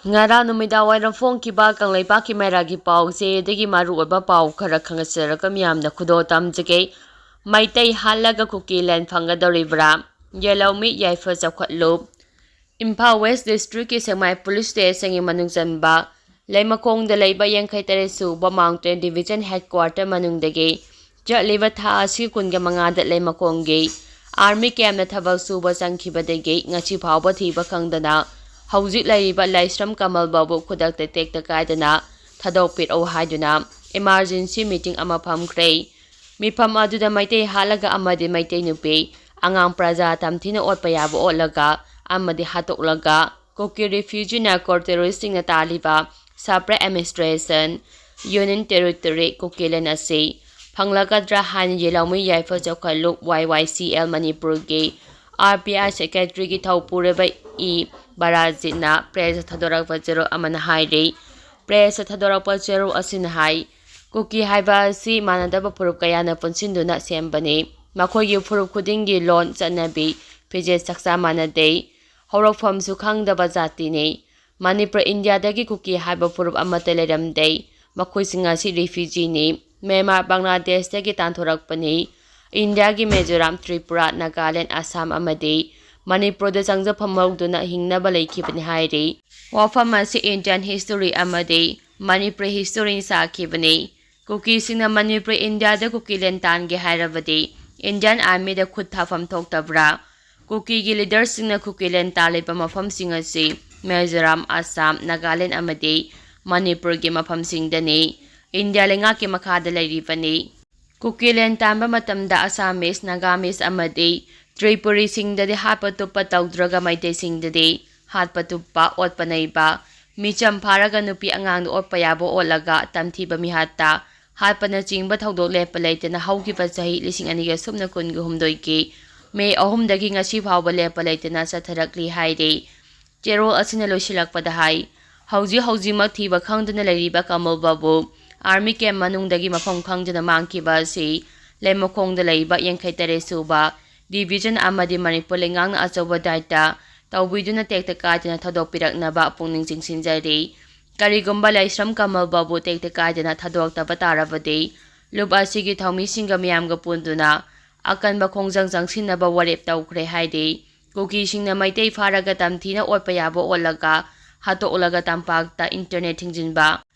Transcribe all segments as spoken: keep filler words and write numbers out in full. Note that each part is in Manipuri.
ꯉꯔꯥꯡ ꯅꯨꯃꯤꯗꯥꯡ ꯋꯥꯏꯔꯝ ꯐꯣꯡꯈꯤꯕ ꯀꯪꯂꯩꯄꯥꯛꯀꯤ ꯃꯩꯔꯥꯒꯤ ꯄꯥꯎꯁꯦ ꯑꯗꯒꯤ ꯃꯔꯨꯑꯣꯏꯕ ꯄꯥꯎ ꯈꯔ ꯈꯪꯍꯟꯖꯔꯒ ꯃꯤꯌꯥꯝꯗ ꯈꯨꯗꯣꯜ ꯇꯝꯖꯒꯦ꯫ ꯃꯩꯇꯩ ꯍꯥꯠꯂꯒ ꯀꯨꯀꯤ ꯂꯦꯟ ꯐꯪꯒꯗꯧꯔꯤꯕ꯭ꯔꯥ? ꯌꯦꯜꯍꯧꯃꯤ ꯌꯥꯏꯐ ꯆꯥꯎꯈꯠꯂꯨ꯫ ꯏꯝꯐꯥꯜ ꯋꯦꯁ ꯗꯤꯁꯇ꯭ꯔꯤꯛꯀꯤ ꯁꯦꯛꯃꯥꯏ ꯄꯨꯂꯤꯁ ꯁ꯭ꯇꯦꯁꯟꯒꯤ ꯃꯅꯨꯡ ꯆꯟꯕ ꯂꯩꯃꯈꯣꯡꯗ ꯂꯩꯕ ꯌꯥꯡꯈꯩ ꯇꯔꯦꯠ ꯁꯨꯕ ꯃꯥꯎꯟꯇꯦꯟ ꯗꯤꯕꯤꯖꯟ ꯍꯦꯗꯀ꯭ꯋꯥꯔꯇꯔ ꯃꯅꯨꯡꯗꯒꯤ ꯆꯠꯂꯤꯕ ꯊꯥ ꯑꯁꯤ ꯀꯨꯟꯒ ꯃꯉꯥꯗ ꯂꯩꯃꯈꯣꯡꯒꯤ ꯑꯥꯔꯃꯤ ꯀꯦꯝꯞꯇ ꯊꯕꯛ ꯁꯨꯕ ꯆꯪꯈꯤꯕꯗꯒꯤ ꯉꯁꯤ ꯐꯥꯎꯕ ꯊꯤꯕ ꯈꯪꯗꯅ ꯍꯧꯖꯤꯛ ꯂꯩꯔꯤꯕ ꯂꯥꯏꯁ꯭ꯔꯝ ꯀꯃꯜꯕꯕꯨ ꯈꯨꯗꯛꯇ ꯇꯦꯛꯇ ꯀꯥꯏꯗꯅ ꯊꯥꯗꯣꯛꯄꯤꯔꯛꯎ ꯍꯥꯏꯗꯨꯅ ꯏꯃꯥꯔꯖꯦꯟꯁꯤ ꯃꯤꯇꯤꯡ ꯑꯃ ꯐꯝꯈ꯭ꯔꯦ꯫ ꯃꯤꯐꯝ ꯑꯗꯨꯗ ꯃꯩꯇꯩ ꯍꯥꯠꯂꯒ ꯑꯃꯗꯤ ꯃꯩꯇꯩ ꯅꯨꯄꯤ, ꯑꯉꯥꯡ ꯄ꯭ꯔꯖꯥ ꯇꯝꯊꯤꯅ ꯑꯣꯠꯄ ꯌꯥꯕ ꯑꯣꯠꯂꯒ ꯑꯃꯗꯤ ꯍꯥꯠꯇꯣꯛꯂꯒ ꯀꯨꯀꯤ ꯔꯤꯐ꯭ꯌꯨꯖꯤ ꯅꯥꯔꯀꯣ ꯇꯦꯔꯣꯔꯤꯁꯁꯤꯡꯅ ꯇꯥꯜꯂꯤꯕ separate administration union territory Kukiland ꯑꯁꯤ ꯐꯪꯂꯛꯀꯗ꯭ꯔꯥ ꯍꯥꯏꯅ ꯌꯦꯜꯍꯧꯃꯤ ꯌꯥꯏꯐ ꯆꯥꯎꯈꯠꯂꯨ ꯋꯥꯏ ꯋꯥꯏ ꯁꯤ ꯑꯦꯜ ꯃꯅꯤꯄꯨꯔꯒꯤ ꯑꯥꯔ ꯄꯤ ꯑꯥꯏ ꯁꯦꯀ꯭ꯔꯦꯇꯔꯤꯒꯤ ꯊꯧꯄꯨꯔꯣꯏꯕ ꯏ ꯕꯔꯥꯖꯤꯠꯅ ꯄ꯭ꯔꯦꯁꯇ ꯊꯥꯗꯣꯔꯛꯄ ꯆꯦꯔꯣꯜ ꯑꯃꯅ ꯍꯥꯏꯔꯤ꯫ ꯄ꯭ꯔꯦꯁꯇ ꯊꯥꯗꯣꯔꯛꯄ ꯆꯦꯔꯣꯜ ꯑꯁꯤꯅ ꯍꯥꯏ, ꯀꯨꯀꯤ ꯍꯥꯏꯕ ꯑꯁꯤ ꯃꯥꯟꯅꯗꯕ ꯐꯨꯔꯨꯞ ꯀꯌꯥꯅ ꯄꯨꯟꯁꯤꯟꯗꯨꯅ ꯁꯦꯝꯕꯅꯤ꯫ ꯃꯈꯣꯏꯒꯤ ꯐꯨꯔꯨꯞ ꯈꯨꯗꯤꯡꯒꯤ ꯂꯣꯟ, ꯆꯠꯅꯕꯤ, ꯐꯤꯖꯦꯠ ꯆꯥꯛꯆꯥ ꯃꯥꯟꯅꯗꯦ꯫ ꯍꯧꯔꯛꯐꯝꯁꯨ ꯈꯪꯗꯕ ꯖꯥꯇꯤꯅꯤ꯫ ꯃꯅꯤꯄꯨꯔ ꯏꯟꯗꯤꯌꯥꯗꯒꯤ ꯀꯨꯀꯤ ꯍꯥꯏꯕ ꯐꯨꯔꯨꯞ ꯑꯃꯠꯇ ꯂꯩꯔꯝꯗꯦ꯫ ꯃꯈꯣꯏꯁꯤꯡ ꯑꯁꯤ ꯔꯤꯐ꯭ꯌꯨꯖꯤꯅꯤ꯫ ꯃ꯭ꯌꯥꯟꯃꯥꯔ, ꯕꯪꯒ꯭ꯂꯥꯗꯦꯁꯇꯒꯤ ꯇꯥꯟꯊꯣꯔꯛꯄꯅꯤ꯫ ꯏꯟꯗꯤꯌꯥꯒꯤ ꯃꯤꯖꯣꯔꯥꯝ, ꯇ꯭ꯔꯤꯄꯨꯔꯥ, ꯅꯥꯒꯥꯂꯦꯟ, ꯑꯁꯥꯝ ꯑꯃꯗꯤ ꯃꯅꯤꯄꯨꯔꯗ ꯆꯪꯖꯐꯝ ꯂꯧꯗꯨꯅ ꯍꯤꯡꯅꯕ ꯂꯩꯈꯤꯕꯅꯤ ꯍꯥꯏꯔꯤ꯫ ꯋꯥꯐꯝ ꯑꯁꯤ ꯏꯟꯗꯤꯌꯥꯟ ꯍꯤꯁꯇꯣꯔꯤ ꯑꯃꯗꯤ ꯃꯅꯤꯄꯨꯔꯤ ꯍꯤꯁꯇꯣꯔꯤꯅ ꯁꯥꯈꯤꯕꯅꯤ꯫ ꯀꯨꯀꯤꯁꯤꯡꯅ ꯃꯅꯤꯄꯨꯔ ꯏꯟꯗꯤꯌꯥꯗ ꯀꯨꯀꯤꯂꯦꯟ ꯇꯥꯟꯒꯦ ꯍꯥꯏꯔꯕꯗꯤ ꯏꯟꯗꯤꯌꯥꯟ ꯑꯥꯔꯃꯤꯗ ꯈꯨꯠ ꯊꯥꯐꯝ ꯊꯣꯛꯇꯕ꯭ꯔꯥ? ꯀꯨꯀꯤꯒꯤ ꯂꯤꯗꯔꯁꯤꯡꯅ ꯀꯨꯀꯤꯂꯦꯟ ꯇꯥꯜꯂꯤꯕ ꯃꯐꯝꯁꯤꯡ ꯑꯁꯤ ꯃꯤꯖꯣꯔꯥꯝ, ꯑꯁꯥꯝ, ꯅꯥꯒꯥꯂꯦꯟ ꯑꯃꯗꯤ ꯃꯅꯤꯄꯨꯔꯒꯤ ꯃꯐꯝꯁꯤꯡꯗꯅꯤ꯫ ꯏꯟꯗꯤꯌꯥ ꯂꯩꯉꯥꯛꯀꯤ ꯃꯈꯥꯗ ꯂꯩꯔꯤꯕꯅꯤ꯫ ꯀꯨꯀꯤꯂꯦꯟ ꯇꯥꯟꯕ ꯃꯇꯝꯗ ꯑꯁꯥꯃꯤꯁ, ꯅꯥꯒꯥꯃꯤꯁ ꯑꯃꯗꯤ ꯇ꯭ꯔꯤꯄꯨꯔꯤꯁꯤꯡꯗꯗꯤ ꯍꯥꯠꯄ ꯇꯨꯞꯄ ꯇꯧꯗ꯭ꯔꯒ ꯃꯩꯇꯩꯁꯤꯡꯗꯗꯤ ꯍꯥꯠꯄ ꯇꯨꯞꯄ, ꯑꯣꯠꯄ ꯅꯩꯕ, ꯃꯤꯆꯝ ꯐꯥꯔꯒ ꯅꯨꯄꯤ ꯑꯉꯥꯡꯗ ꯑꯣꯠꯄ ꯌꯥꯕ ꯑꯣꯠꯂꯒ ꯇꯝꯊꯤꯕ ꯃꯤꯍꯥꯠꯇ ꯍꯥꯠꯄꯅꯆꯤꯡꯕ ꯊꯧꯗꯣꯛ ꯂꯦꯞꯄ ꯂꯩꯇꯅ ꯍꯧꯈꯤꯕ ꯆꯍꯤ ꯂꯤꯁꯤꯡ ꯑꯅꯤꯒ ꯁꯨꯞꯅ ꯀꯨꯟꯒ ꯍꯨꯝꯗꯣꯏꯒꯤ ꯃꯦ ꯑꯍꯨꯝꯗꯒꯤ ꯉꯁꯤ ꯐꯥꯎꯕ ꯂꯦꯞꯄ ꯂꯩꯇꯅ ꯆꯠꯊꯔꯛꯂꯤ ꯍꯥꯏꯔꯤ꯫ ꯆꯦꯔꯣꯜ ꯑꯁꯤꯅ ꯂꯣꯏꯁꯤꯜꯂꯛꯄꯗ ꯍꯥꯏ, ꯍꯧꯖꯤꯛ ꯍꯧꯖꯤꯛꯃꯛ ꯊꯤꯕ ꯈꯪꯗꯅ ꯂꯩꯔꯤꯕ ꯀꯃꯜꯕꯕꯨ ꯑꯥꯔꯃꯤ ꯀꯦꯝꯞ ꯃꯅꯨꯡꯗꯒꯤ ꯃꯐꯝ ꯈꯪꯗꯅ ꯃꯥꯡꯈꯤꯕ ꯑꯁꯤ ꯂꯩꯃꯈꯣꯡꯗ ꯂꯩꯕ ꯌꯥꯡꯈꯩ ꯇꯔꯦꯠ ꯁꯨꯕ ꯗꯤꯕꯤꯖꯟ ꯑꯃꯗꯤ ꯃꯅꯤꯄꯨꯔ ꯂꯩꯉꯥꯛꯅ ꯑꯆꯧꯕ ꯗꯥꯏꯇ ꯇꯧꯕꯤꯗꯨꯅ ꯇꯦꯛꯇ ꯀꯥꯏꯗꯅ ꯊꯥꯗꯣꯛꯄꯤꯔꯛꯅꯕ ꯄꯨꯛꯅꯤꯡ ꯆꯤꯡꯁꯤꯟꯖꯔꯤ꯫ ꯀꯔꯤꯒꯨꯝꯕ ꯂꯥꯏꯁ꯭ꯔꯝ ꯀꯃꯜꯕꯨ ꯇꯦꯛꯇ ꯀꯥꯏꯗꯅ ꯊꯥꯗꯣꯔꯛꯇꯕ ꯇꯥꯔꯕꯗꯤ, ꯂꯨꯞ ꯑꯁꯤꯒꯤ ꯊꯧꯃꯤꯁꯤꯡꯒ ꯃꯤꯌꯥꯝꯒ ꯄꯨꯟꯗꯨꯅ ꯑꯀꯟꯕ ꯈꯣꯡꯖꯪ ꯆꯪꯁꯤꯟꯅꯕ ꯋꯥꯔꯦꯞ ꯇꯧꯈ꯭ꯔꯦ ꯍꯥꯏꯔꯤ꯫ ꯀꯨꯀꯤꯁꯤꯡꯅ ꯃꯩꯇꯩ ꯐꯥꯔꯒ ꯇꯝꯊꯤꯅ ꯑꯣꯠꯄ ꯌꯥꯕ ꯑꯣꯠꯂꯒ ꯍꯥꯠꯇꯣꯛꯂꯒ ꯇꯝꯄꯥꯛꯇ ꯏꯟꯇꯔꯅꯦꯠ ꯊꯤꯡꯖꯤꯟꯕ,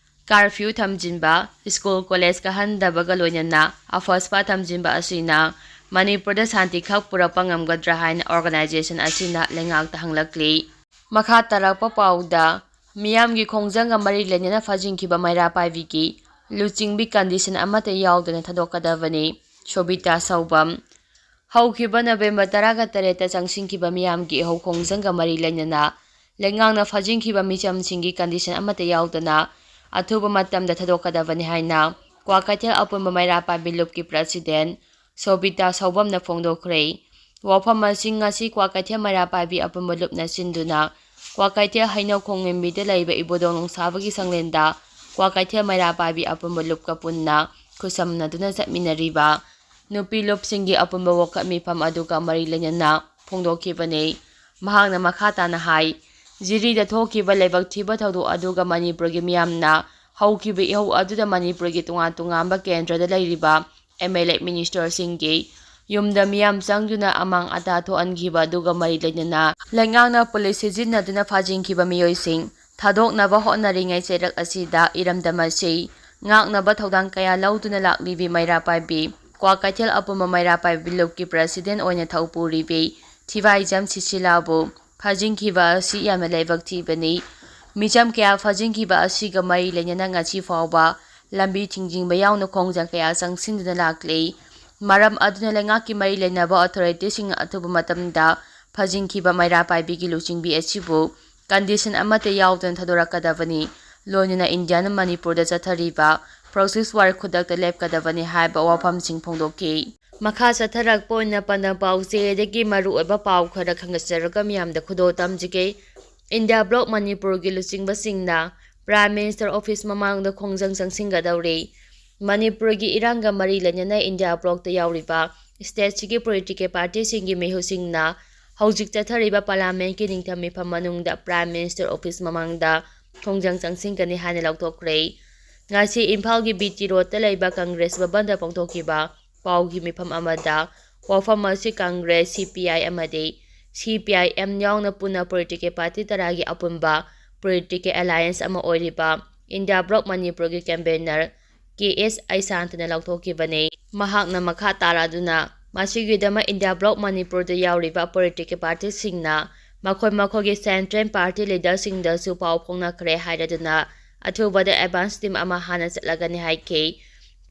ꯀꯥꯔꯐ꯭ꯌꯨ ꯊꯝꯖꯤꯟꯕ, ꯁ꯭ꯀꯨꯜ ꯀꯣꯂꯦꯖ ꯀꯥꯍꯟꯗꯕꯒ ꯂꯣꯏꯅꯅ ꯑꯐꯁꯄꯥ ꯊꯝꯖꯤꯟꯕ ꯑꯁꯤꯅ ꯃꯅꯤꯄꯨꯔꯗ ꯁꯥꯟꯇꯤ ꯈꯛ ꯄꯨꯔꯛꯄ ꯉꯝꯒꯗ꯭ꯔꯥ ꯍꯥꯏꯅ ꯑꯣꯔꯒꯅꯥꯏꯖꯦꯁꯟ ꯑꯁꯤꯅ ꯂꯩꯉꯥꯛꯇ ꯍꯪꯂꯛꯂꯤ꯫ ꯃꯈꯥ ꯇꯥꯔꯛꯄ ꯄꯥꯎꯗ, ꯃꯤꯌꯥꯝꯒꯤ ꯈꯣꯡꯖꯪꯒ ꯃꯔꯤ ꯂꯩꯅꯅ ꯐꯥꯖꯤꯟꯈꯤꯕ ꯃꯩꯔꯥ ꯄꯥꯏꯕꯤꯒꯤ ꯂꯨꯆꯤꯡꯕꯤ ꯀꯟꯗꯤꯁꯟ ꯑꯃꯠꯇ ꯌꯥꯎꯗꯅ ꯊꯥꯗꯣꯛꯀꯗꯕꯅꯤ꯫ ꯁꯣꯕꯤꯇꯥ ꯁꯧꯕꯝ꯫ ꯍꯧꯈꯤꯕ ꯅꯕꯦꯝꯕꯔ ꯇꯔꯥꯒ ꯇꯔꯦꯠꯇ ꯆꯪꯁꯤꯟꯈꯤꯕ ꯃꯤꯌꯥꯝꯒꯤ ꯏꯍꯧ ꯈꯣꯡꯖꯪꯒ ꯃꯔꯤ ꯂꯩꯅꯅ ꯂꯩꯉꯥꯛꯅ ꯐꯥꯖꯤꯟꯈꯤꯕ ꯃꯤꯆꯝꯁꯤꯡꯒꯤ ꯀꯟꯗꯤꯁꯟ ꯑꯃꯠꯇ ꯌꯥꯎꯗꯅ ꯑꯊꯨꯕ ꯃꯇꯝꯗ ꯊꯥꯗꯣꯛꯀꯗꯕꯅꯤ ꯍꯥꯏꯅ ꯀ꯭ꯋꯥꯀꯩꯊꯦꯜ ꯑꯄꯨꯟꯕ ꯃꯩꯔꯥ ꯄꯥꯏꯕꯤ ꯂꯨꯞꯀꯤ ꯄ꯭ꯔꯁꯤꯗꯦꯟ ꯁꯣꯕꯤꯇꯥ ꯁꯧꯕꯝꯅ ꯐꯣꯡꯗꯣꯛꯈ꯭ꯔꯦ꯫ ꯋꯥꯐꯝ ꯑꯁꯤ ꯉꯁꯤ ꯀ꯭ꯋꯥꯀꯩꯊꯦꯜ ꯃꯩꯔꯥ ꯄꯥꯏꯕꯤ ꯑꯄꯨꯟꯕ ꯂꯨꯞꯅ ꯁꯤꯟꯗꯨꯅ ꯀ꯭ꯋꯥꯀꯩꯊꯦꯜ ꯍꯩꯅꯧ ꯈꯣꯡꯉꯦꯝꯕꯤꯗ ꯂꯩꯕ ꯏꯕꯣꯗꯣꯡ ꯅꯨꯡꯁꯥꯕꯒꯤ ꯁꯪꯂꯦꯟꯗ ꯀ꯭ꯋꯥꯀꯩꯊꯦꯜ ꯃꯩꯔꯥ ꯄꯥꯏꯕꯤ ꯑꯄꯨꯟꯕ ꯂꯨꯞꯀ ꯄꯨꯟꯅ ꯈꯨꯠꯁꯝꯅꯗꯨꯅ ꯆꯠꯃꯤꯟꯅꯔꯤꯕ ꯅꯨꯄꯤ ꯂꯨꯞꯁꯤꯡꯒꯤ ꯑꯄꯨꯟꯕ ꯋꯥꯀꯠ ꯃꯤꯐꯝ ꯑꯗꯨꯒ ꯃꯔꯤ ꯂꯩꯅꯅ ꯐꯣꯡꯗꯣꯛꯈꯤꯕꯅꯤ꯫ ꯃꯍꯥꯛꯅ ꯃꯈꯥ ꯇꯥꯅ ꯍꯥꯏ, ꯖꯤꯔꯤꯗ ꯊꯣꯛꯈꯤꯕ ꯂꯥꯏꯕꯛ ꯊꯤꯕ ꯊꯧꯗꯣꯛ ꯑꯗꯨꯒ ꯃꯅꯤꯄꯨꯔꯒꯤ ꯃꯤꯌꯥꯝꯅ ꯍꯧꯈꯤꯕ ꯏꯍꯧ ꯑꯗꯨꯗ ꯃꯅꯤꯄꯨꯔꯒꯤ ꯇꯣꯉꯥꯟ ꯇꯣꯉꯥꯟꯕ ꯀꯦꯟꯗ꯭ꯔꯗ ꯂꯩꯔꯤꯕ ꯑꯦꯝ ꯑꯦꯜ ꯑꯦ ꯃꯤꯅꯤꯁꯇꯔꯁꯤꯡꯒꯤ ꯌꯨꯝꯗ ꯃꯤꯌꯥꯝ ꯆꯪꯗꯨꯅ ꯑꯃꯥꯡ ꯑꯇꯥ ꯊꯣꯛꯍꯟꯈꯤꯕ ꯑꯗꯨꯒ ꯃꯔꯤ ꯂꯩꯅꯅ ꯂꯩꯉꯥꯛꯅ ꯄꯨꯂꯤꯁ ꯁꯤꯖꯤꯟꯅꯗꯨꯅ ꯐꯥꯖꯤꯟꯈꯤꯕ ꯃꯤꯑꯣꯏꯁꯤꯡ ꯊꯥꯗꯣꯛꯅꯕ ꯍꯣꯠꯅꯔꯤꯉꯩ ꯆꯩꯔꯛ ꯑꯁꯤꯗ ꯏꯔꯝꯗꯝ ꯑꯁꯤ ꯉꯥꯛꯅꯕ ꯊꯧꯗꯥꯡ ꯀꯌꯥ ꯂꯧꯗꯨꯅ ꯂꯥꯛꯂꯤꯕꯤ ꯃꯩꯔꯥ ꯄꯥꯏꯕꯤ ꯀ꯭ꯋꯥꯀꯩꯊꯦꯜ ꯑꯄꯨꯟꯕ ꯃꯩꯔꯥ ꯄꯥꯏꯕꯤ ꯂꯨꯞꯀꯤ ꯄ꯭ꯔꯁꯤꯗꯦꯟ ꯑꯣꯏꯅ ꯊꯧ ꯄꯨꯔꯤꯕꯤ ꯊꯤꯋꯥꯏꯖꯝ ꯁꯤꯁꯤꯂꯥꯕꯨ ꯐꯥꯖꯤꯟꯈꯤꯕ ꯑꯁꯤ ꯌꯥꯝꯅ ꯂꯥꯏꯕꯛ ꯊꯤꯕꯅꯤ꯫ ꯃꯤꯆꯝ ꯀꯌꯥ ꯐꯥꯖꯤꯟꯈꯤꯕ ꯑꯁꯤꯒ ꯃꯔꯤ ꯂꯩꯅꯅ ꯉꯁꯤ ꯐꯥꯎꯕ ꯂꯝꯕꯤ ꯊꯤꯡꯖꯤꯟꯕ ꯌꯥꯎꯅ ꯈꯣꯡꯖꯪ ꯀꯌꯥ ꯆꯪꯁꯤꯟꯗꯨꯅ ꯂꯥꯛꯂꯤ꯫ ꯃꯔꯝ ꯑꯗꯨꯅ ꯂꯩꯉꯥꯛꯀꯤ ꯃꯔꯤ ꯂꯩꯅꯕ ꯑꯣꯊꯣꯔꯤꯇꯤꯁꯤꯡꯅ ꯑꯊꯨꯕ ꯃꯇꯝꯗ ꯐꯥꯖꯤꯟꯈꯤꯕ ꯃꯩꯔꯥ ꯄꯥꯏꯕꯤꯒꯤ ꯂꯨꯆꯤꯡꯕꯤ ꯑꯁꯤꯕꯨ ꯀꯟꯗꯤꯁꯟ ꯑꯃꯠꯇ ꯌꯥꯎꯗꯅ ꯊꯥꯗꯣꯔꯛꯀꯗꯕꯅꯤ꯫ ꯂꯣꯏꯅꯅ ꯏꯟꯗꯤꯌꯥꯅ ꯃꯅꯤꯄꯨꯔꯗ ꯆꯠꯊꯔꯤꯕ ꯄ꯭ꯔꯣꯛꯁꯤ ꯋꯥꯔ ꯈꯨꯗꯛꯇ ꯂꯦꯞꯀꯗꯕꯅꯤ ꯍꯥꯏꯕ ꯋꯥꯐꯝꯁꯤꯡ ꯐꯣꯡꯗꯣꯛꯈꯤ꯫ ꯃꯈꯥ ꯆꯠꯊꯔꯛꯄ ꯑꯣꯏꯅ ꯄꯟꯗꯝ ꯄꯥꯎꯆꯦꯗꯒꯤ ꯃꯔꯨꯑꯣꯏꯕ ꯄꯥꯎ ꯈꯔ ꯈꯪꯒꯠꯆꯔꯒ ꯃꯤꯌꯥꯝꯗ ꯈꯨꯗꯣꯜ ꯇꯝꯖꯒꯦ꯫ ꯏꯟꯗꯤꯌꯥ ꯕ꯭ꯂꯣꯛ ꯃꯅꯤꯄꯨꯔꯒꯤ ꯂꯨꯆꯤꯡꯕꯁꯤꯡꯅ ꯄ꯭ꯔꯥꯏꯝ ꯃꯤꯅꯤꯁꯇꯔ ꯑꯣꯐꯤꯁ ꯃꯃꯥꯡꯗ ꯈꯣꯡꯖꯪ ꯆꯪꯁꯤꯟꯒꯗꯧꯔꯤ꯫ ꯃꯅꯤꯄꯨꯔꯒꯤ ꯏꯔꯥꯡꯒ ꯃꯔꯤ ꯂꯩꯅꯅ ꯏꯟꯗꯤꯌꯥ ꯕ꯭ꯂꯣꯛꯇ ꯌꯥꯎꯔꯤꯕ ꯁ꯭ꯇꯦꯠꯁꯤꯒꯤ ꯄꯣꯂꯤꯇꯤꯀꯦꯜ ꯄꯥꯔꯇꯤꯁꯤꯡꯒꯤ ꯃꯤꯍꯨꯠꯁꯤꯡꯅ ꯍꯧꯖꯤꯛ ꯆꯠꯊꯔꯤꯕ ꯄꯥꯔꯂꯤꯌꯥꯃꯦꯟꯠꯀꯤ ꯅꯤꯡꯊꯝ ꯃꯤꯐꯝ ꯃꯅꯨꯡꯗ Prime Minister office ꯃꯃꯥꯡꯗ ꯈꯣꯡꯖꯪ ꯆꯪꯁꯤꯟꯒꯅꯤ ꯍꯥꯏꯅ ꯂꯥꯎꯊꯣꯛꯈ꯭ꯔꯦ꯫ ꯉꯁꯤ ꯏꯝꯐꯥꯜꯒꯤ B T Roadꯇ ꯂꯩꯕ ꯀꯪꯒ꯭ꯔꯦꯁ ꯚꯕꯟꯗ ꯄꯥꯡꯊꯣꯛꯈꯤꯕ ꯄꯥꯎꯒꯤ ꯃꯤꯐꯝ ꯑꯃꯗ ꯋꯥꯐꯝ ꯑꯁꯤ ꯀꯪꯒ꯭ꯔꯦꯁ, C P I ꯑꯃꯗꯤ C P I M ꯌꯥꯎꯅ ꯄꯨꯟꯅ political party ꯇꯔꯥꯒꯤ ꯑꯄꯨꯟꯕ political alliance ꯑꯃ ꯑꯣꯏꯔꯤꯕ India Bloc ꯃꯅꯤꯄꯨꯔꯒꯤ convener K S ꯑꯩꯁꯥꯟꯇꯅ ꯂꯥꯎꯊꯣꯛꯈꯤꯕꯅꯤ꯫ ꯃꯍꯥꯛꯅ ꯃꯈꯥ ꯇꯥꯔꯗꯨꯅ, ꯃꯁꯤꯒꯤꯗꯃꯛ India Bloc ꯃꯅꯤꯄꯨꯔꯗ ꯌꯥꯎꯔꯤꯕ political partyꯁꯤꯡꯅ ꯃꯈꯣꯏ ꯃꯈꯣꯏꯒꯤ central party leaderꯁꯤꯡꯗꯁꯨ ꯄꯥꯎ ꯐꯥꯎꯅꯈ꯭ꯔꯦ ꯍꯥꯏꯔꯗꯨꯅ, ꯑꯊꯨꯕꯗ advance team ꯑꯃ ꯍꯥꯟꯅ ꯆꯠꯂꯒꯅꯤ ꯍꯥꯏꯈꯤ꯫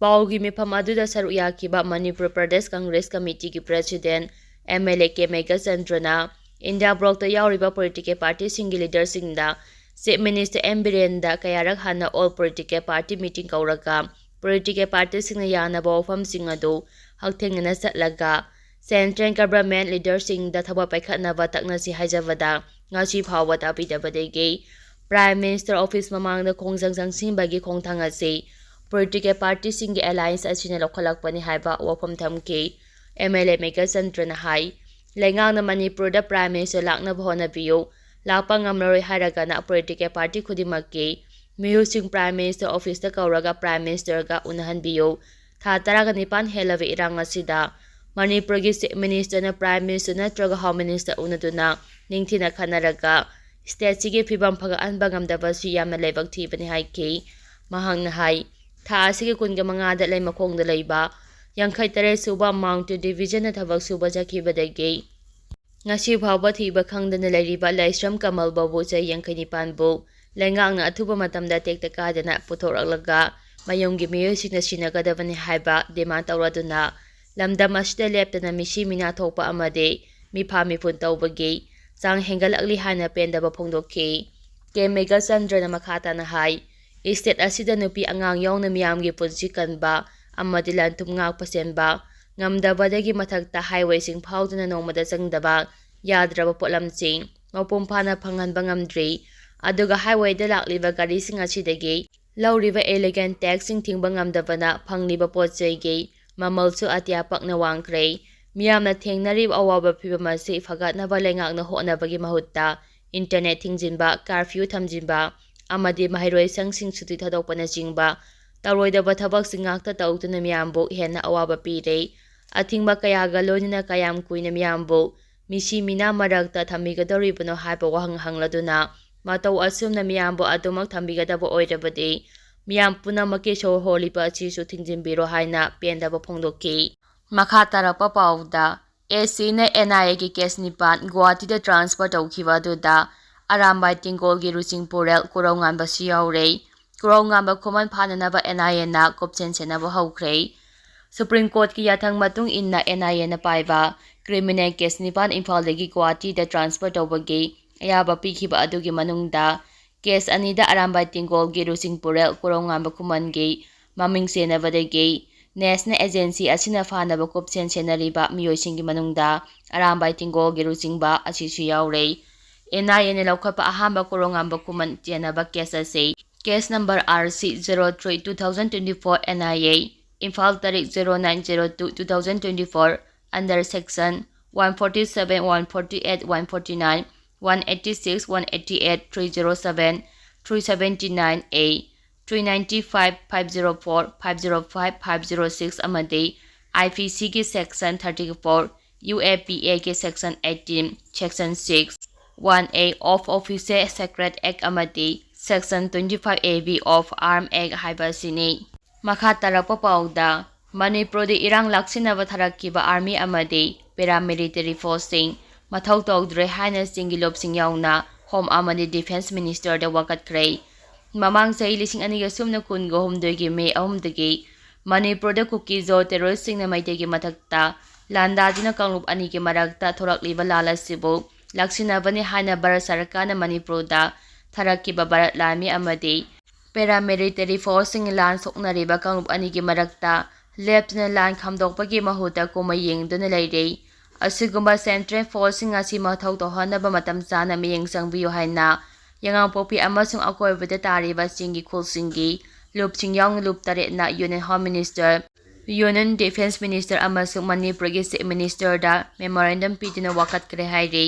ꯄꯥꯎꯒꯤ ꯃꯤꯐꯝ ꯑꯗꯨꯗ ꯁꯔꯨꯛ ꯌꯥꯈꯤꯕ Manipur Pradesh Congress ꯀꯃꯤꯇꯤꯒꯤ president M L A K ꯃꯦꯘꯆꯟꯗ꯭ꯔꯅ India Blocꯇ ꯌꯥꯎꯔꯤꯕ political partyꯁꯤꯡꯒꯤ leaderꯁꯤꯡꯗ Chief Minister M ꯕꯤꯔꯦꯟꯗ ꯀꯌꯥꯔꯛ ꯍꯟꯅ all political party meeting ꯀꯧꯔꯒ political partyꯁꯤꯡꯅ ꯌꯥꯅꯕ ꯋꯥꯐꯝꯁꯤꯡ ꯑꯗꯨ ꯍꯛꯊꯦꯡꯅꯅ ꯆꯠꯂꯒ central government leaderꯁꯤꯡꯗ ꯊꯕꯛ ꯄꯥꯏꯈꯠꯅꯕ ꯇꯛꯅꯁꯤ ꯍꯥꯏꯖꯕꯗ ꯉꯁꯤ ꯐꯥꯎꯕ ꯇꯥꯕꯤꯗꯕꯗꯒꯤ Prime Minister office ꯃꯃꯥꯡꯗ ꯈꯣꯡꯖꯪ ꯆꯪꯁꯤꯟꯕꯒꯤ ꯈꯣꯡꯊꯥꯡ ꯑꯁꯤ political partyꯁꯤꯡꯒꯤ alliance ꯑꯁꯤꯅ ꯂꯧꯈꯠꯂꯛꯄꯅꯤ ꯍꯥꯏꯕ ꯋꯥꯐꯝ ꯊꯝꯈꯤ꯫ M L A ꯃꯦꯘꯆꯟꯗ꯭ꯔꯅ ꯍꯥꯏ, ꯂꯩꯉꯥꯛꯅ ꯃꯅꯤꯄꯨꯔꯗ Prime Minister ꯂꯥꯛꯅꯕ ꯍꯣꯠꯅꯕꯤꯌꯨ, ꯂꯥꯛꯄ ꯉꯝꯂꯔꯣꯏ ꯍꯥꯏꯔꯒꯅ political party ꯈꯨꯗꯤꯡꯃꯛꯀꯤ ꯃꯤꯍꯨꯠꯁꯤꯡ Prime Minister officeꯇ ꯀꯧꯔꯒ Prime Ministerꯒ ꯎꯅꯍꯟꯕꯤꯌꯨ꯫ ꯊꯥ ꯇꯔꯥꯒ ꯅꯤꯄꯥꯟ ꯍꯦꯜꯂꯕ ꯏꯔꯥꯡ ꯑꯁꯤꯗ ꯃꯅꯤꯄꯨꯔꯒꯤ Chief Ministerꯅ Prime Minister ꯅꯠꯇ꯭ꯔꯒ Home Minister ꯎꯅꯗꯨꯅ ꯅꯤꯡꯊꯤꯅ ꯈꯟꯅꯔꯒ stateꯁꯤꯒꯤ ꯐꯤꯕꯝ ꯐꯒꯠꯍꯟꯕ ꯉꯝꯗꯕꯁꯤ ꯌꯥꯝꯅ ꯂꯥꯏꯕꯛ ꯊꯤꯕꯅꯤ ꯍꯥꯏꯈꯤ꯫ ꯃꯍꯥꯛꯅ ꯍꯥꯏ, ꯊꯥ ꯑꯁꯤꯒꯤ ꯀꯨꯟꯒ ꯃꯉꯥꯗ ꯂꯩꯃꯈꯣꯡꯗ ꯂꯩꯕ ꯌꯥꯡꯈꯩ ꯇꯔꯦꯠ ꯁꯨꯕ Mountain Divisionꯅ ꯊꯕꯛ ꯁꯨꯕ ꯆꯠꯈꯤꯕꯗꯒꯤ ꯉꯁꯤ ꯐꯥꯎꯕ ꯊꯤꯕ ꯈꯪꯗꯅ ꯂꯩꯔꯤꯕ ꯂꯥꯏꯁ꯭ꯔꯝ ꯀꯃꯜ ꯕꯥꯕꯨ ꯆꯍꯤ ꯌꯥꯡꯈꯩ ꯅꯤꯄꯥꯟꯕꯨ ꯂꯩꯉꯥꯛꯅ ꯑꯊꯨꯕ ꯃꯇꯝꯗ ꯇꯦꯛꯇ ꯀꯥꯏꯗꯅ ꯄꯨꯊꯣꯔꯛꯂꯒ ꯃꯌꯨꯝꯒꯤ ꯃꯤꯑꯣꯏꯁꯤꯡꯅ ꯁꯤꯟꯅꯒꯗꯕꯅꯤ ꯍꯥꯏꯕ demand ꯇꯧꯔꯗꯨꯅ ꯂꯝꯗꯝ ꯑꯁꯤꯗ ꯂꯦꯞꯇꯅ ꯃꯤꯁꯤ ꯃꯤꯅꯥ ꯊꯣꯛꯄ ꯑꯃꯗꯤ ꯃꯤꯐꯥ ꯃꯤꯄꯨꯟ ꯇꯧꯕꯒꯤ ꯆꯥꯡ ꯍꯦꯟꯒꯠꯂꯛꯂꯤ ꯍꯥꯏꯅ ꯄꯦꯟꯗꯕ ꯐꯣꯡꯗꯣꯛꯈꯤ꯫ K ꯃꯦꯘꯆꯟꯗ꯭ꯔꯅ ꯃꯈꯥ ꯇꯥꯅ ꯍꯥꯏ, state ꯑꯁꯤꯗ ꯅꯨꯄꯤ ꯑꯉꯥꯡ ꯌꯥꯎꯅ ꯃꯤꯌꯥꯝꯒꯤ ꯄꯨꯟꯁꯤ ꯀꯟꯕ ꯑꯃꯗꯤ ꯂꯟ ꯊꯨꯝ ꯉꯥꯛꯄ ꯁꯦꯟꯕ ꯉꯝꯗꯕꯗꯒꯤ ꯃꯊꯛꯇ highwayꯁꯤꯡ ꯐꯥꯎꯗꯨꯅ ꯅꯣꯡꯃꯗ ꯆꯪꯗꯕ ꯌꯥꯗ꯭ꯔꯕ ꯄꯣꯠꯂꯝꯁꯤꯡ ꯃꯄꯨꯡ ꯐꯥꯅ ꯐꯪꯍꯟꯕ ꯉꯝꯗ꯭ꯔꯤ꯫ ꯑꯗꯨꯒ highwayꯗ ꯂꯥꯛꯂꯤꯕ ꯒꯥꯔꯤꯁꯤꯡ ꯑꯁꯤꯗꯒꯤ ꯂꯧꯔꯤꯕ illegal taxꯁꯤꯡ ꯊꯤꯡꯕ ꯉꯝꯗꯕꯅ ꯐꯪꯂꯤꯕ ꯄꯣꯠ ꯆꯩꯒꯤ ꯃꯃꯜꯁꯨ ꯑꯇꯤꯌꯥ ꯄꯛꯅ ꯋꯥꯡꯈ꯭ꯔꯦ꯫ ꯃꯤꯌꯥꯝꯅ ꯊꯦꯡꯅꯔꯤꯕ ꯑꯋꯥꯕ ꯐꯤꯚꯝ ꯑꯁꯤ ꯐꯒꯠꯅꯕ ꯂꯩꯉꯥꯛꯅ ꯍꯣꯠꯅꯕꯒꯤ ꯃꯍꯨꯠꯇ internet ꯊꯤꯡꯖꯤꯟꯕ, curfew ꯊꯝꯖꯤꯟꯕ ꯑꯃꯗꯤ ꯃꯍꯩꯔꯣꯏꯁꯪꯁꯤꯡ ꯁꯨꯇꯤ ꯊꯥꯗꯣꯛꯄꯅꯆꯤꯡꯕ ꯇꯧꯔꯣꯏꯗꯕ ꯊꯕꯛꯁꯤꯡ ꯉꯥꯛꯇ ꯇꯧꯗꯨꯅ ꯃꯤꯌꯥꯝꯕꯨ ꯍꯦꯟꯅ ꯑꯋꯥꯕ ꯄꯤꯔꯦ꯫ ꯑꯊꯤꯡꯕ ꯀꯌꯥꯒ ꯂꯣꯏꯅꯅ ꯀꯌꯥꯝ ꯀꯨꯏꯅ ꯃꯤꯌꯥꯝꯕꯨ ꯃꯤꯁꯤ ꯃꯤꯅꯥ ꯃꯔꯛꯇ ꯊꯝꯕꯤꯒꯗꯧꯔꯤꯕꯅꯣ ꯍꯥꯏꯕ ꯋꯥꯍꯪ ꯍꯪꯂꯗꯨꯅ, ꯃꯇꯧ ꯑꯁꯨꯝꯅ ꯃꯤꯌꯥꯝꯕꯨ ꯑꯗꯨꯃꯛ ꯊꯝꯕꯤꯒꯗꯕ ꯑꯣꯏꯔꯕꯗꯤ, ꯃꯤꯌꯥꯝ ꯄꯨꯝꯅꯃꯛꯀꯤ ꯁꯣꯔ ꯍꯣꯜꯂꯤꯕ ꯑꯁꯤꯁꯨ ꯊꯤꯡꯖꯤꯟꯕꯤꯔꯣ ꯍꯥꯏꯅ ꯄꯦꯟꯗꯕ ꯐꯣꯡꯗꯣꯛꯈꯤ꯫ ꯃꯈꯥ ꯇꯥꯔꯛꯄ ꯄꯥꯎꯗ, ꯑꯦꯁ ꯁꯤꯅ ꯑꯦꯟ ꯑꯥꯏ ꯑꯦꯒꯤ case ꯅꯤꯄꯥꯟ ꯒꯨꯋꯥꯍꯥꯇꯤꯗ transfer ꯇꯧꯈꯤꯕ ꯑꯗꯨꯗ ꯑꯔꯥꯝꯕꯥꯏ ꯇꯦꯡꯒꯣꯜꯒꯤ ꯂꯨꯆꯤꯡꯄꯨꯔꯦꯜ ꯀꯨꯔꯧꯉꯥꯟꯕꯁꯨ ꯌꯥꯎꯔꯦ꯫ ꯀꯨꯔꯧꯉꯥꯟꯕ ꯈꯨꯃꯟ ꯐꯥꯅꯅꯕ ꯑꯦꯟ ꯑꯥꯏ ꯑꯦꯅ ꯀꯨꯞꯁꯦꯟ ꯁꯦꯟꯅꯕ ꯍꯧꯈ꯭ꯔꯦ꯫ Supreme Courtꯀꯤ ꯌꯥꯊꯪ ꯃꯇꯨꯡ ꯏꯟꯅ ꯑꯦꯟ ꯑꯥꯏ ꯑꯦꯅ ꯄꯥꯏꯕ criminal case ꯅꯤꯄꯥꯟ ꯏꯝꯐꯥꯜꯗꯒꯤ ꯒꯨꯋꯥꯍꯥꯇꯤꯗ transfer ꯇꯧꯕꯒꯤ ꯑꯌꯥꯕ ꯄꯤꯈꯤꯕ ꯑꯗꯨꯒꯤ ꯃꯅꯨꯡꯗ case ꯑꯅꯤꯗ ꯑꯔꯥꯝꯕꯥꯏ ꯇꯦꯡꯒꯣꯜꯒꯤ ꯂꯨꯆꯤꯡꯄꯨꯔꯦꯜ ꯀꯨꯔꯧꯉꯥꯟꯕ ꯈꯨꯃꯟꯒꯤ ꯃꯃꯤꯡ ꯆꯦꯟꯅꯕꯗꯒꯤ National Agency ꯑꯁꯤꯅ ꯐꯥꯅꯕ ꯀꯨꯞꯁꯦꯟ ꯁꯦꯟꯅꯔꯤꯕ ꯃꯤꯑꯣꯏꯁꯤꯡꯒꯤ ꯃꯅꯨꯡꯗ ꯑꯔꯥꯝꯕꯥꯏ ꯇꯦꯡꯒꯣꯜꯒꯤ ꯂꯨꯆꯤꯡꯕ ꯑꯁꯤꯁꯨ ꯌꯥꯎꯔꯦ꯫ ꯑꯦꯟ ꯑꯥꯏ ꯑꯦꯅ ꯂꯧꯈꯠꯄ ꯑꯍꯥꯟꯕ ꯀꯨꯔꯧꯉꯥꯟꯕ ꯈꯨꯃꯟ ꯆꯦꯟꯅꯕ case ꯑꯁꯤ case number R C zero three two thousand twenty-four N I A, Imphal, ꯇꯥꯔꯤꯛ zero nine zero two two thousand twenty-four, under section one forty-seven, one forty-eight, one forty-nine, one eighty-six, one eighty-eight, three zero seven, three seventy-nine A, three ninety-five, five zero four, five zero five, five zero six ꯑꯃꯗꯤ I P Cꯒꯤ section thirty-four, U A P Aꯒꯤ section eighteen, section six, one A of Officer Secret Act ꯑꯃꯗꯤ section twenty-five A B of Arm Act ꯍꯥꯏꯕ ꯑꯁꯤꯅꯤ꯫ ꯃꯈꯥ ꯇꯥꯔꯛꯄ ꯄꯥꯎꯗ, ꯃꯅꯤꯄꯨꯔꯗ ꯏꯔꯥꯡ ꯂꯥꯛꯁꯤꯟꯅꯕ ꯊꯥꯔꯛꯈꯤꯕ army ꯑꯃꯗꯤ paramilitary forceꯁꯤꯡ ꯃꯊꯧ ꯇꯧꯗ꯭ꯔꯦ ꯍꯥꯏꯅ ꯆꯤꯡꯒꯤ ꯂꯨꯞꯁꯤꯡ ꯌꯥꯎꯅ Home ꯑꯃꯗꯤ Defence Ministerꯗ ꯋꯥꯀꯠꯈ꯭ꯔꯦ꯫ ꯃꯃꯥꯡ ꯆꯍꯤ ꯂꯤꯁꯤꯡ ꯑꯅꯤꯒ ꯁꯨꯞꯅ ꯀꯨꯟꯒ ꯍꯨꯝꯗꯣꯏꯒꯤ May ꯑꯍꯨꯝꯗꯒꯤ ꯃꯅꯤꯄꯨꯔꯗ ꯀꯨꯀꯤ-ꯖꯣ terroristꯁꯤꯡꯅ ꯃꯩꯇꯩꯒꯤ ꯃꯊꯛꯇ ꯂꯥꯟꯗꯥꯗꯨꯅ ꯀꯥꯡꯂꯨꯞ ꯑꯅꯤꯒꯤ ꯃꯔꯛꯇ ꯊꯣꯔꯛꯂꯤꯕ ꯂꯥꯟ ꯑꯁꯤꯕꯨ ꯂꯥꯛꯁꯤꯟꯅꯕꯅꯤ ꯍꯥꯏꯅ ꯚꯥꯔꯠ ꯁꯔꯀꯥꯔꯅ ꯃꯅꯤꯄꯨꯔꯗ ꯊꯥꯔꯛꯈꯤꯕ ꯚꯥꯔꯠ ꯂꯥꯟꯃꯤ ꯑꯃꯗꯤ paramilitary forceꯁꯤꯡ ꯂꯥꯟ ꯁꯣꯛꯅꯔꯤꯕ ꯀꯥꯡꯂꯨꯞ ꯑꯅꯤꯒꯤ ꯃꯔꯛꯇ ꯂꯦꯞꯇꯅ ꯂꯥꯟ ꯈꯥꯝꯗꯣꯛꯄꯒꯤ ꯃꯍꯨꯠꯇ ꯀꯨꯝꯍꯩ ꯌꯦꯡꯗꯨꯅ ꯂꯩꯔꯦ꯫ ꯑꯁꯤꯒꯨꯝꯕ central forceꯁꯤꯡ ꯑꯁꯤ ꯃꯊꯧ ꯇꯧꯍꯟꯅꯕ ꯃꯇꯝ ꯆꯥꯅ ꯃꯤꯠꯌꯦꯡ ꯆꯪꯕꯤꯌꯨ ꯍꯥꯏꯅ ꯌꯥꯉꯥꯡꯄꯣꯛꯄꯤ ꯑꯃꯁꯨꯡ ꯑꯀꯣꯏꯕꯗ ꯇꯥꯔꯤꯕ ꯆꯤꯡꯒꯤ ꯈꯨꯜꯁꯤꯡꯒꯤ ꯂꯨꯞꯁꯤꯡ ꯌꯥꯎꯅ ꯂꯨꯞ ꯇꯔꯦꯠꯅ Union Home Minister Union Defence Minister ꯑꯃꯁꯨꯡ ꯃꯅꯤꯄꯨꯔꯒꯤ Chief Ministerꯗ memorandum ꯄꯤꯗꯨꯅ ꯋꯥꯀꯠꯈ꯭ꯔꯦ ꯍꯥꯏꯔꯤ꯫